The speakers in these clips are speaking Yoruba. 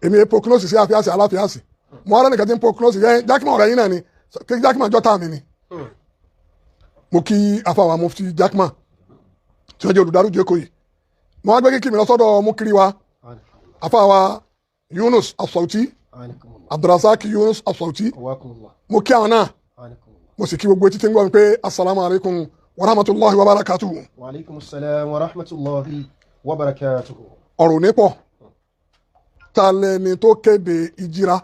Èmi prognosis sí àfíàsì aláfíàsì. Mo ara nìkan tí ń prognosis yẹn Jákìmọ̀ ọ̀rẹ́ yín náà ni kí Jákìmọ̀ jọ́ta mi ni. Mo kí afáwa mufti Jákìmọ̀ tí wọ́n jẹ́ olùdarí ìjókòó yìí. Mo wá gbé kíkì mi lọ sọ́dọ̀ mú kiri wa afáwa Yunus Asauti Abdulrasaq Yunus Asauti. Mo kí àwọn náà, mo sì kí gbogbo etí tí ń gbọ́ mi pé asalaamu alaykum wa rahmatulahi wa barakatuhu. Wa aleykum salaam wa rahmatulahi wa barakatuhu. Ọ̀rọ̀ ní pọ̀. Ta lẹni tó kéde ìjìra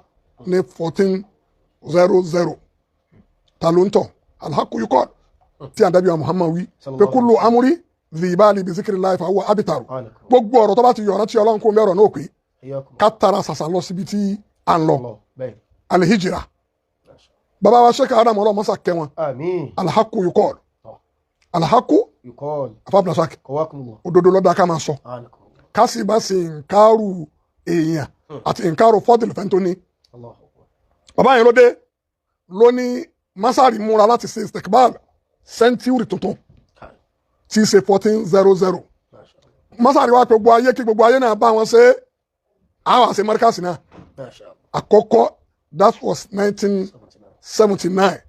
ní 1400? Ta ló ń tọ̀ alhaku yukọ tí ànábì wa Muhammad wí pé kullu amúrí zibali bi zikrillahi fa huwa abitaru. Gbogbo ọ̀rọ̀ tó bá ti yọ̀rọ̀ tí Ọlọ́run kó mẹ́rọ̀ náà pé ká tara ṣàṣà lọ síbi tí à ń lọ alhijira. Bàbá wa Sheikh Adam ọlọ́run mọ́sá kẹ́ wọn. Alhaku yukọ alhaku afábùnàṣàkì òdodo lọ́dà ká máa sọ ká sì bá ṣe nkárù èèyàn àti nkárù fọ́dìlì fẹ́ntóní. Bàbá yẹn ló dé ló ní masari múra láti ṣe istikbal sẹ́ńtúrì tuntun tí í ṣe 1400. Masari wá pé gbogbo ayé kí gbogbo ayé náà bá wọn ṣe àwọn àṣẹ mọ́ríkàsì náà àkọ́kọ́. That was 1979,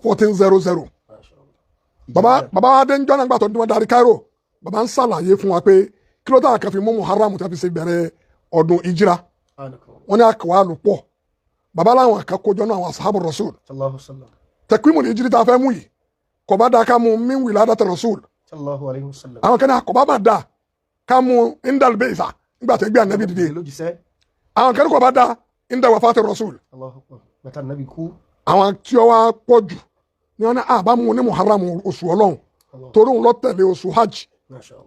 1400. Bàbá wa dé ń jọ́nà gbàtọ́ ní wọ́n darí Cairo. Bàbá ń ṣàlàyé fún wa pé kí ló dáa kan fi mú Muharram tí a fi ṣe bẹ̀rẹ̀ ọdún ìjìra. Wọ́n ní àkàwá ló pọ̀. Bàbá làwọn kan kójọ náà àwọn asahabu rasul tẹkímù ní ìjìrì tá a fẹ́ mú yìí kò bá dáa ká mú min wiladati rasul. Àwọn kan ní kò bá má dáa ká mú indal beisa nígbà tó gbé ànábì dìde. Àwọn kan ní kò bá dáa inda wafati rasul. Àwọn tí ó wá pọ̀ jù ní wọn ní àbá mú ní Muharram oṣù Ọlọ́run torí òun lọ tẹ̀lé oṣù hajj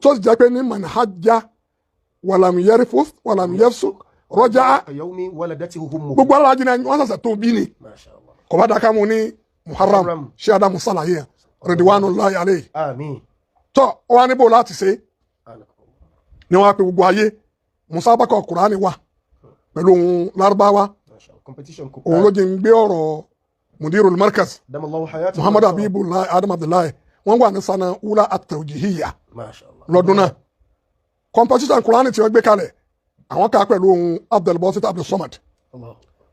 tó sì jẹ́ pé ní man hajja walam yarfus walam yafsuk rọjá gbogbo alájí náà wọ́n sàṣẹ tó bí ni kò bá dáká mu ní Muharram. Ṣé Adamu sàlàyé yẹn ridwanullahi alayhi tọ́ ọ wá níbo láti ṣe ni wọ́n á pe gbogbo ayé musabaka Kùránì wà pẹ̀lú ohun Lárúbáwá. Òun ló jẹ́ ń gbé ọ̀rọ̀ mudirul markaz Muhammadu Habibullah Adam Abdullahi. Wọ́n wà ní sana ula at-tawjihiyya lọ́dún náà. Competition Kùránì tí wọ́n gbé kalẹ̀ àwọn ká pẹ̀lú ohun Abdulbasit Abdulsamad,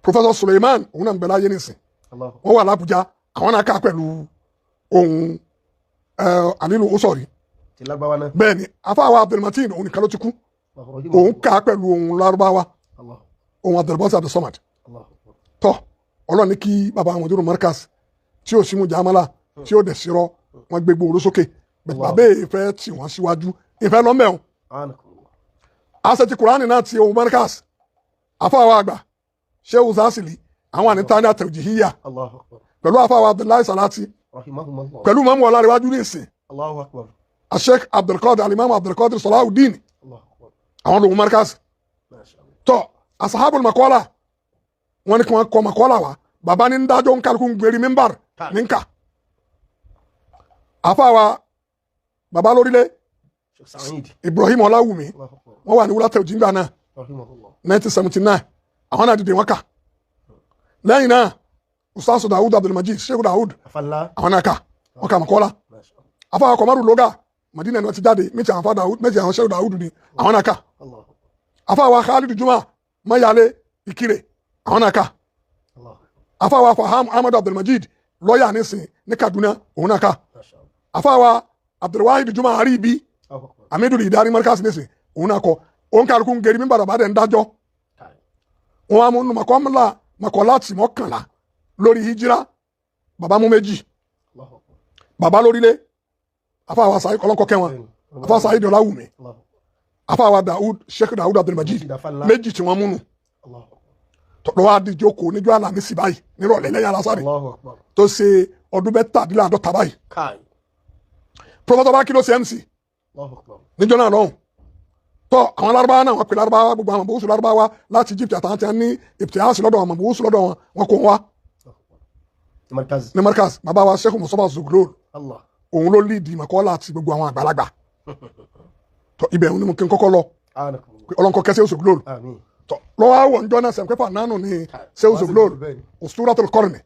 Professor Suleiman òun náà ń bẹ láyé nísìn, wọ́n wà l'Abuja. Àwọn náà ká pẹ̀lú ohun Alilu Usori. Bẹ́ẹ̀ ni afáwa Abdulmatin òun nìkan ló ti kú, òun ká pẹ̀lú ohun Lárúbáwá ohun Abdulbasit Abdulsamad. Tọ́ Ọlọ́run ní kí baba àwọn ojúrò markaz tí ó símú jamala tí ó dẹ̀ sírọ́ wọn gbé gbòòrò sókè. Bàbá ìfẹ́ tí wọ́n síwájú ìfẹ́ lọ́mẹ́wọ̀n asẹ̀tì Kùránì náà ti ohun markaz. Afáwa àgbà Shehu Zasili àwọn àní tani àtẹ̀jìhíyà pẹ̀lú afáwa Abdullahi Salati pẹ̀lú mọ́mú ọ̀làríwájú ní ìsìn Sheikh Abdulkadir alimami Abdulkadir Salahuddin àwọn lòun markaz. Tọ́ asahabul makola wọ́n ní kí wọ́n kọ́ makola wa. Bàbá ní ń dájọ́ ń kálukú ń gbérí mímbàr ní ń kà. Afáwa bàbá lórílẹ̀ Ibrahim Ọláwùmí wọ́n wà ní wúlátẹ̀ òjìngbà náà 1979 àwọn náà dìde wọ́n kà. Lẹ́yìn náà Ustaz Dawud Abdulmajid Sheikh Dawud àwọn náà kà wọ́n kà mọ̀kọ́lá. Afáwa Kọ̀mọ́rù Lóga Madina ni wọ́n ti jáde méjì àwọn Dawud méjì àwọn Sheikh Dawud ni àwọn náà kà. Afáwa Khalid Juma Mayale Ikire àwọn náà kà. Afáwa Faham Ahmad Abdulmajid lọ́yà nísìn ní Kaduna òun náà kà. Afáwa Abdulwahid Juma Aribi Amidul Idari Markaz nísìn òun náà kọ. Òun kàlùkù ń geri mímbà bàbá dẹ̀ ń dájọ́. Wọn á mú nu makọ́mọ́lá makọ́láàtì mọ́kànlá lórí hijira. Bàbá mú méjì bàbá lórílẹ̀ afáwa Saheed ọlọ́nkọ́ kẹwọn afáwa Saheed Ọláwùmí afáwa Dawud Sheikh Dawud Abdulmajid méjì tí wọ́n mú nu lọ́wọ́ adìjókòó níjọ́ Àlàmísì báyìí nírọ̀lẹ́ lẹ́yìn alásàrè tó ṣe ọdún 47 báyìí. Professor Bakilo ṣe MC níjọ́ náà lọ́hùn. Tọ́ àwọn Lárúbáwá náà wọ́n pè Lárúbáwá gbogbo àwọn mọ̀bùsù Lárúbáwá láti Egypt àtàwọn tí wọ́n ní ìpìtìyàsí lọ́dọ̀ àwọn mọ̀bùsù lọ́dọ̀ wọn wọn kò wá ní markaz. Bàbá wa Sheikh Mustapha Zuglol òun ló líìdì mọ̀kọ́lá àti gbogbo àwọn àgbàlagbà. Tọ́ ibẹ̀ ni mo kí n kọ́kọ́ lọ ọlọ́nkọ́ kẹsẹ́ Zuglol. Tọ́ lọ́wọ́ àwọn ọjọ́ náà sẹ̀ǹpẹ́fà nánú ni Sheikh Zuglol usturatul qarni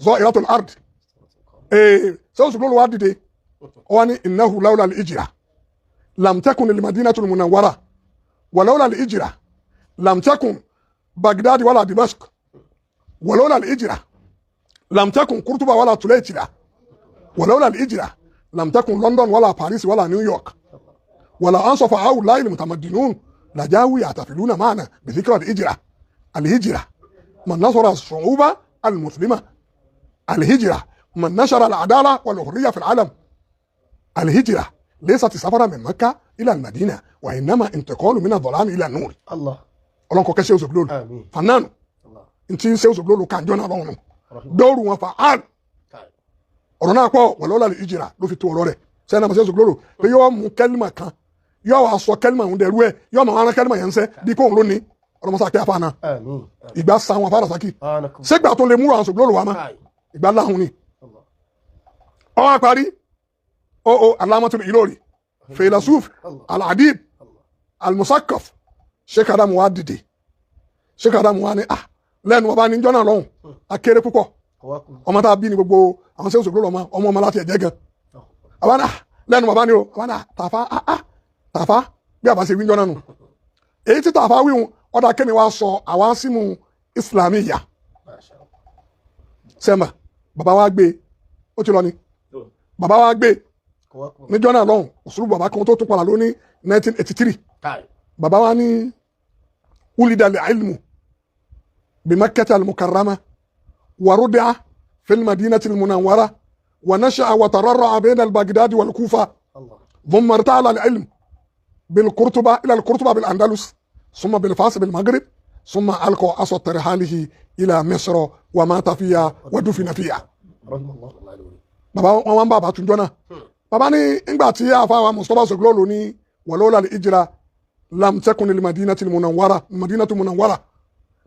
zahiratul ard. Sheikh Zuglol wá dìde wọ́n ní innahu lawla al-hijra lam takun al-madinatul munawwara wa lawla al-hijra lam takun Baghdad wala Dimashq walawla al-hijra lam takun Qurtuba wala Tulaytila walawla al-hijra lam takun London wala Paris wala New York wala ansafa haula'i al-mutamaddinun lajawu yahtafiluna ma'ana bi dhikra al-hijra al-hijra man nasara as-shu'uba al-muslima al-hijra man nashara al-adala wal-hurriya fi al-alam al-hijra laysat safara min Makkah ila al-Madina wa innama intiqalu min adh-dhalam ila an-nur. Allah. Ọlọ́run kọ́ kẹ́ Sheikh Zoglolu. Àmín. Fananu Allah. ntí Sheikh Zoglolu kànjọ́ náà lọ́wọ́ nù Rahimahullah. dọ́ọ̀rù wọn fa al Kai. ọ̀rọ̀ náà pọ̀ wọ̀lọ́lá lè ìjìrà ló fi tó ọ̀rọ̀ rẹ̀ sẹ́yìn náà Sheikh Zoglolu pé yóò mú kẹ́límà kan yóò wá sọ kẹ́límà ń dẹ̀rú ẹ̀ yóò máa rán kẹ́límà yẹn ń sẹ́ bí kóhun ló ní ọlọ́mọsá kẹ́ afá náà Àmín. ìgbà sa wọn afárá sákì Anakum. sẹ́gbà tó lè múra àwọn Zoglolu wa mọ́ Kai. ìgbà láhùn ni Allah. ọwọ́ àparí ó alamatul Ilori filasuf Allah. aladib Allah. almusakaf Sheikh Adamu wa dìde Sheikh Adamu wa ni ah lẹ́nu ọba ní jọ́nà lọ́hùn akéré púpọ̀ Qawakum. ọmọ tá a bí ni gbogbo àwọn Sheikh Zoglolu ọmọ ọmọ ọmọ láti ẹ̀jẹ̀ gan àwa náà lẹ́nu bàbá ni o àwa náà tàfà ah ah tàfà bí àbá ṣe wí jọ́nà nù èyí tí tàfà wíhun ọ̀dà kémi wa sọ àwa símù islamiyya Masha Allah. sẹ́mà bàbá wa gbé ó ti lọ ni bàbá wa gbé Qawakum. níjọ́ náà lọ́hùn òṣèlú bàbá kan tó tún padà ló ní 1983 Kai. bàbá wa ní wulida al-ilmu bi makkata al-mukarrama wa rudi'a fi al-madinati al-munawwara wa nasha'a wa tararra'a bayna al-baghdad wal-kufa Allah. ثم ارتعل العلم بالقرطبة إلى القرطبة بالأندلس ثم بالفاس بالمغرب ثم ألقى عصا ترحاله إلى مصر ومات فيها ودفن فيها. Rahimahullah. Allah lórí. Bàbá wọn wá ń bá bàbá tún jọ náà bàbá ní ńgbà tí àfàwà Mustapha Zoglolu ní wàlọ́lá ìjìrà lam takun al-madinati al-munawwara madinatu munawwara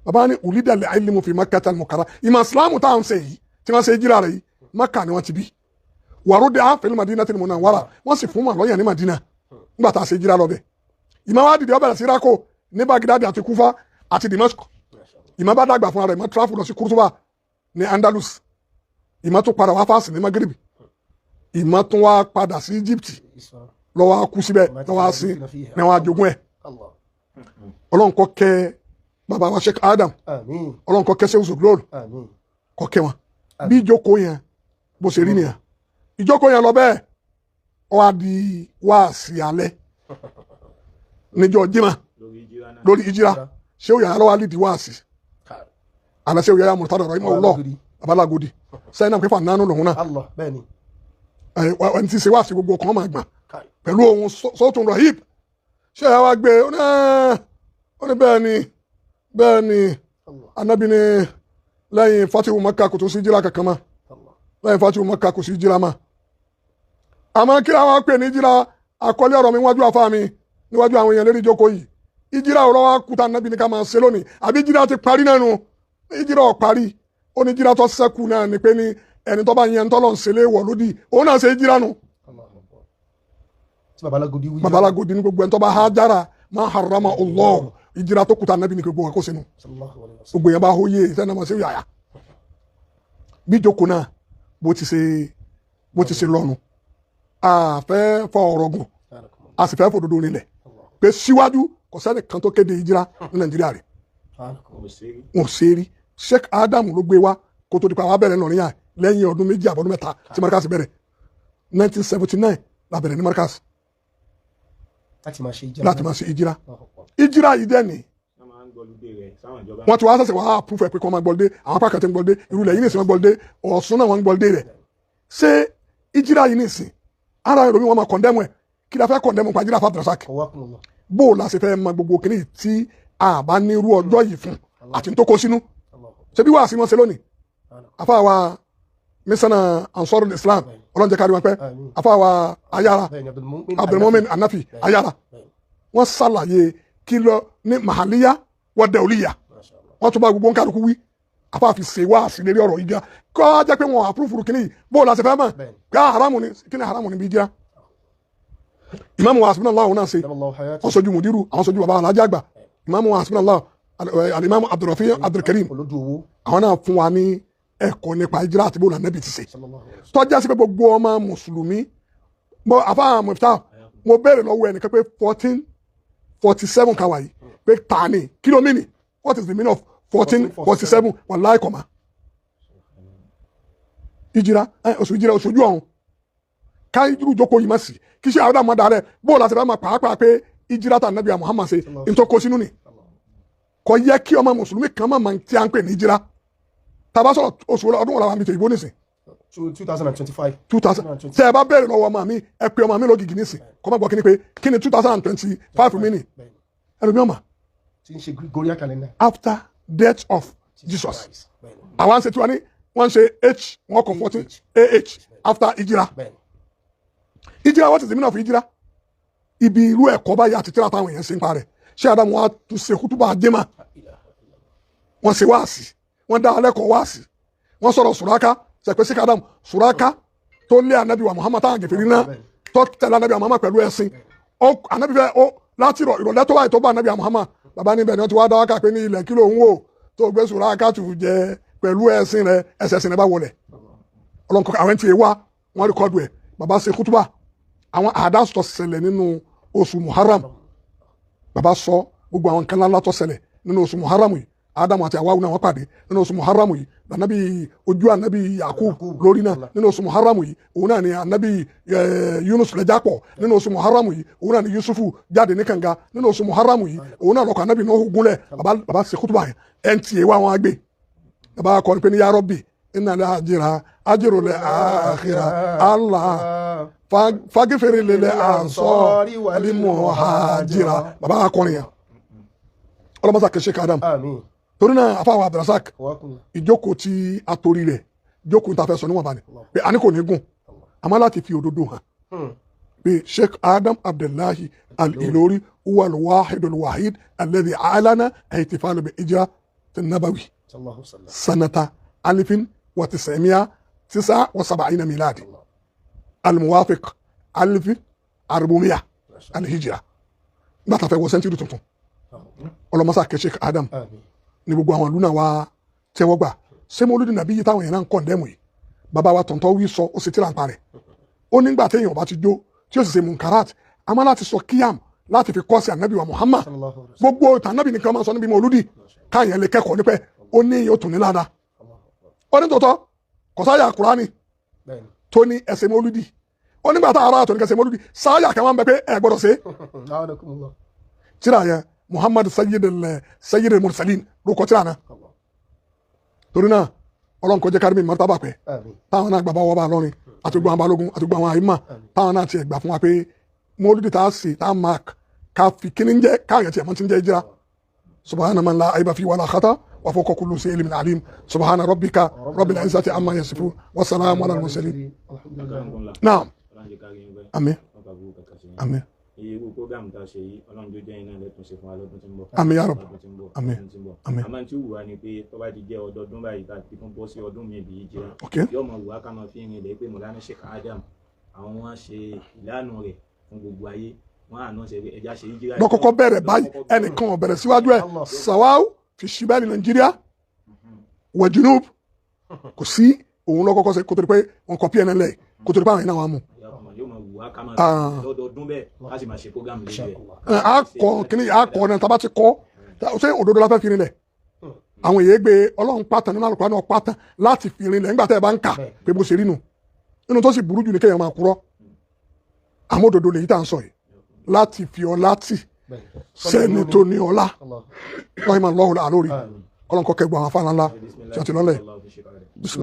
bàbá ní ulida al-ilmu fi makkata al-mukarrama ìmọ̀ ìsìlámù táwọn ṣe yìí tí wọ́n ṣe ìjìrà rẹ̀ yìí Mákà ni wọ́n ti bí wàrúdì àfẹ́lẹ́ madinati al-munawwara wọ́n sì fún wọn lọ́yàn ní Madina ńgbà tá a ṣe ìjìrà lọ bẹ̀ ìmọ̀ wa dìde ó bẹ̀rẹ̀ sí rákò ní Baghdad àti Kufa àti Damascus Masha Allah. ìmọ̀ bá dàgbà fúnra rẹ̀ ìmọ̀ tráfù lọ sí Kurtuba ní Andalus ìmọ̀ tún padà wá fásì ní Maghrib ìmọ̀ tún wá padà sí Egypt Isra. lọ́wọ́ á kú síbẹ̀ lọ́wọ́ á sí ní wọ́n á jogún ẹ̀ Allah. Ọlọ́run kó kẹ́ bàbá wa Sheikh Adam Àmín. Ọlọ́run kó kẹ́ Sheikh Zoglolu Àmín. kó kẹ́ wọn bí ìjókòó yẹn bó ṣe rí nìyẹn ìjókòó yẹn lọ bẹ́ẹ̀ ó wá di wáàsí alẹ́ níjọ́ jimá lórí ìjìrá náà. lórí ìjìrá Sheikh Yahya lọ́wọ́ alídìí wáàsí Kai. àlẹ́ Sheikh Yahya Murtada rahimahullah babalagodi sẹ́yìn náà pẹ́fà nánú lòun náà Allah. Bẹ́ẹ̀ni. ẹni tí ń ṣe wáàsí gbogbo ọkàn máa gbọ̀n Kai. pẹ̀lú ohun sọ́tún rahib ṣé ẹ wá gbé ó ní ẹ́, ó ní bẹ́ẹ̀ ni bẹ́ẹ̀ ni Allah. anabi ni lẹ́yìn fatihu maka kò tó sí jíra kankan mọ́ Allah. lẹ́yìn fatihu maka kò sí jíra mọ́ àmọ́ kí làwọn pè ní jíra àkọlé ọ̀rọ̀ mi níwájú afá mi níwájú àwọn èèyàn lérí ìjókòó yìí ìjìrà ọ̀rọ̀ wa kúta anabi ní ká máa ṣe lónìí àbí jíra ti parí náà nu ìjìrà ọ̀ parí ó ní jíra tó ṣẹ́kù náà ni pé ní ẹni tó bá yẹn tọ́lọ̀ ń ṣe léèwọ̀ lódì òun náà ṣe ìjìrà nu Allahu Akbar. Tí babalagodi wí. babalagodi ní gbogbo ẹni tó bá hajara máa harama Allah ìjìrà tó kúta anabi ní gbogbo wa kó sínú Sallallahu alayhi wa sallam. gbogbo yẹn bá hóye sẹ́ni ọmọ sí yàyà bí ìjókòó náà bó ti ṣe lọ́nu a fẹ́ fọ ọ̀rọ̀ gùn Anakum. a sì fẹ́ fòdodo nílẹ̀ Allah. pé síwájú kò sẹ́ni kan tó kéde ìjìrà ní Nàìjíríà rẹ̀ Anakum. kò sí rí. wọn ò ṣe é rí Sheikh Adam ló gbé wa kó tó di pa wá bẹ̀rẹ̀ lọ́rin yà lẹ́yìn ọdún méjì àbọ̀dún mẹ́ta tí Markaz bẹ̀rẹ̀ 1979 la bẹ̀rẹ̀ ní Markaz Láti máa ṣe ìjìrà. láti máa ṣe ìjìrà Allahu Akbar. ìjìrà yìí dẹ́ ni wọ́n máa ń gbọ́lúdé rẹ̀ sáwọn ìjọba. wọ́n ti wá sẹ̀sẹ̀ wá àpúfẹ̀ pé kí wọ́n máa gbọ́lé àwọn apá kan ti ń gbọ́lé irú ilẹ̀ yìí nìsín wọ́n gbọ́lé Ọ̀ṣun náà wọ́n ń gbọ́lé rẹ̀ ṣé ìjìrà yìí nìsín ara ìròyìn wọn máa kọ̀ndẹ́mù ẹ̀ kí la fẹ́ kọ̀ndẹ́mù pa ìjìrà fàdúrásák Qawakumullah. bó o la ṣe fẹ́ mọ gbogbo kìnìún yìí tí a bá ní irú ọjọ́ yìí fún àti tó kó sínú Allahu Akbar. ṣé bí wàá sí wọn ṣe lónìí Anakum. afáwa mísánà Ansarul Islam ọlọ́njẹ́ kárí wọn pẹ́ Àmín. afáwa ayára Bẹ́ẹ̀ni Abdulmumin. Abdulmumin Anafi ayára Bẹ́ẹ̀ni. wọ́n ṣàlàyé kí lọ ní mahaliya wọ́n dẹ̀wòlíyà Masha Allah. wọ́n tún bá gbogbo nkàlùkù wí afáàfi ṣe wá àṣìlérí ọ̀rọ̀ yìí já kọ́ á jẹ́ pé wọn àpúrúfuru kìíní yìí bó o la ṣe fẹ́ mọ̀ Bẹ́ẹ̀ni. ká haramu ni kí ni haramu ni bí jẹ́ ìmáàmù wa hasbunallahu náà ṣe Allahu hayati. wọ́n sojú mùdírù àwọn sojú baba alájà àgbà ìmáàmù wa hasbunallahu alimami Abdulrafi Abdulkarim Olódù owó. àwọn náà fún wa ní ẹ̀kọ́ nípa ìjírá àti bó lànà bí ti ṣe Sallallahu alayhi wa sallam. tọ́já sí pé gbogbo ọmọ mùsùlùmí mo àfáà mọ̀fítà mo béèrè lọ́wọ́ ẹnìkan pé 1447 kàwá yìí pé tani kílómìnì What is the meaning of 1447? Wàláì kọ̀mà. Ìjìrá oṣù ìjìrá, oṣù ojú ọ̀run ká irú ìjókòó yìí má sí kí ṣe àwọn àmọ́ darẹ̀ bóòlù àti bá máa pàápàá pé ìjìrá tà nàbíyà Muhammad ṣe ntọ́kọ sínú ni. Kò yẹ kí ọmọ mùsùlùmí kan máa máa tí a ń pè ní ìjìrá. Tàbá sọ̀rọ̀ oṣù ọdún wọ̀lá wa mi tó ìbò nísìn. 2025. 2000. Tẹ ẹ bá bẹ̀rẹ̀ lọ́wọ́ ọmọ mi, ẹ pé ọmọ mi lógìgì nísìn, kọ́ máa gbọ́ kí ni pé kí ni 2025 mi ni ẹlòmíì ọmọ. Tí ń ṣe Gregorian calendar. After death of Jesus. Àwọn ṣe tiwa ní wọ́n ṣe h wọ́n kọ 14 ah after ìjìrá. Ìjìrá, what is the meaning of ìjìrá? Ibi irú ẹ̀kọ́ báyìí àti tíra táwọn èèyàn ṣe ń parẹ́ ṣé Adamu wa tún ṣe kútúbà jẹ́mà, wọ́n ṣe wáàsí, wọ́n dá alẹ́kọ̀ọ́ wáàsí, wọ́n sọ̀rọ̀ Sùráká ṣẹ̀pẹ́ sí Adamu Sùráká tó lé anabi wa Muhammad táwọn gẹ̀fẹ̀rí náà tó tẹ̀lé anabi wa Muhammad pẹ̀lú ẹ̀sìn anabi fẹ́ ó láti ìrọ̀lẹ́ tó báyìí tó bá anabi wa Muhammad. Bàbá níbẹ̀ ni wọ́n ti wá dáwọ́ kà pé ní ilẹ̀ kí ló ń wò tó gbé Sùráká tù jẹ pẹ̀lú ẹ̀sìn rẹ̀, ẹsẹ̀ ẹ̀sìn rẹ̀ bá wọlẹ̀ ọlọ́nkọ àwọn tí wá wọ́n record ẹ̀. Bàbá ṣe kútúbà àwọn àdásọ ṣẹlẹ̀ nínú oṣù Muharram. Bàbá sọ gbogbo àwọn nǹkan ńláńlá tó ṣẹlẹ̀ nínú oṣù Muharram yìí. Adamu àti Awawu náà wọ́n pàdé nínú oṣù Muharram yìí. Anabi ojú anabi Yakub lórí náà nínú oṣù Muharram yìí, òun náà ni anabi Yunus lẹ́jà pọ̀ nínú oṣù Muharram yìí, òun náà ni Yusufu jáde ní kànga nínú oṣù Muharram yìí, òun náà lọ́kọ̀ anabi Nuhu gúnlẹ̀. Bàbá ṣe kútúbà yẹn, NTA wa wọn á gbé. Bàbá kọrin pé ní ya Rabbi inna la ajira ajiru le akhira Allah fagifere lele ansori wal muhajira. Bàbá akọrin yẹn, ọlọmọsá kẹsẹ kadam. Àmín. Torí náà, afáwọn Abdulrasaq, Wákùn. ìjókòó tí a torí rẹ̀ jókòó tá a fẹ́ sọ níwọ̀nba ni pé a ní kò ní gùn, àmọ́ láti fi òdodo hàn pé Sheikh Adam Abdullahi Al-Ilori huwa al-wahid al-wahid alladhi alana ihtifal bi hijra an-nabawi Sallallahu sallam. sanata 1979 miladi al-muwafiq 1400 al-hijra, nígbà tá a fẹ́ wọ century tuntun. Ọlọmọsá kẹ Sheikh Adam. Àmín. Ní gbogbo àwọn ìlú náà wá tẹ́wọ́ gbà ṣé mọ́lúdì nàbí yìí táwọn èèyàn náà ń condemn yìí. Bàbá wa tọ̀ntọ̀ wí sọ, ó sì tíra ń parẹ́ ó nígbà téèyàn bá ti jó tí ó sì ṣe munkarat, àmọ́ láti sọ kíyàm láti fi kọ́ sí ànábì wa Muhammad. Sallallahu alaihi wasallam. Gbogbo ìtàn ànábì nìkan máa sọ níbi mọ́lúdì káyàn lè kẹ́kọ̀ọ́ nípẹ́ ó ní yóò tún ní ládàá. Ó ní tòótọ́ kọ̀sáyà Kùránì Bẹ́ẹ̀ni. tó ní ẹsẹ̀ mọ́lúdì. Ó nígbà tá ara àtọ̀ ní kẹsẹ̀ mọ́lúdì sáyà kan máa ń bẹ pé ẹ gbọ́dọ̀ ṣe é. A'anakumullah. Tíra yẹn, Muhammad sayyid al-mursalin ló kọ tíra náà. Allah. Torí náà, Ọlọ́run kó jẹ́ kárí mi mọ́tàbà pẹ́. Àmín. Táwọn náà gbàgbọ́ wọ́n bá lọ́rin àti gbogbo àwọn balógun àti gbogbo àwọn àyímà, táwọn náà tiẹ̀ gbà fún wa pé mọ́lúdì tá a ṣe tá a mark ká fi kíní ń jẹ́ káàyàn tiẹ̀ mọ́ ti ń jẹ́ ìjìrá. Subhana man la aiba fi wala khata wa fawqa kulli si ilmin alim. Subhana rabbika rabbil izzati amma yasifun wa salamun ala al-mursalin. Alhamdulillah. Ọlọ́run Naam. jẹ́ ká rí yín pẹ́. Àmín. Wọ́n kà burú kàkà sí yín. Àmín. Iye irú program tá a ṣe yìí, Ọlọ́run tó jẹ́ iná lẹ́tún ṣe fún wa lọ́dún tí ń bọ̀. Àmín ya Rabb. Lọ́dún tí ń bọ̀. Àmín. Lọ́dún tí ń bọ̀. Àmín. Àmọ́ tí ó wù wá ni pé tó bá ti jẹ́ ọdọọdún báyìí tá a ti tún bọ́ sí ọdún mi bí jẹ́, Ok. yóò mọ̀ wù wá ká máa fi rin ilẹ̀ pé Mọ̀lánà Sheikh Adam àwọn wọn ṣe ìlànà rẹ̀ fún gbogbo ayé, wọn àná ṣe ẹja ṣe ìjìrá. Lọ́kọ́kọ́ bẹ̀rẹ̀ báyìí, ẹnìkan ò bẹ̀rẹ̀ síwájú ẹ̀ sawau fi ṣibẹ́ẹ̀lì Nàìjíríà wà junub, kò sí òun lọ́kọ́kọ́ ṣe kó tó di pé wọn kọ pnl kó tó di pé àwọn yẹn náà wà mú. Yóò mọ̀ wù wá ká máa Ah. lọ́dọọdún bẹ́ẹ̀ ká sì máa ṣe program lórí ẹ̀. Ẹ, a kọ kíní a kọ náà tábà ti kọ ṣé òdodo la fẹ́ fi rinlẹ̀ àwọn èyí gbé Ọlọ́run pátá nínú àlùkò náà pátá láti fi rinlẹ̀ nígbà tẹ́ ẹ bá ń kà pé bó ṣe rí nu nínú tó sì burú jù ní kéèyàn máa kúrọ́. Àmọ́ òdodo lèyí tá à ń sọ yìí láti fi ọlá tì Bẹ́ẹ̀ni. sẹ́ni tó ní ọlá. Allah. Lọ́yìn máa lọ́hùn àlórí. Àmín. Ọlọ́run kọ́ kẹgbọ́n àwọn afáàlà ńlá tí wọ́n ti lọ́lẹ̀. Bismillah.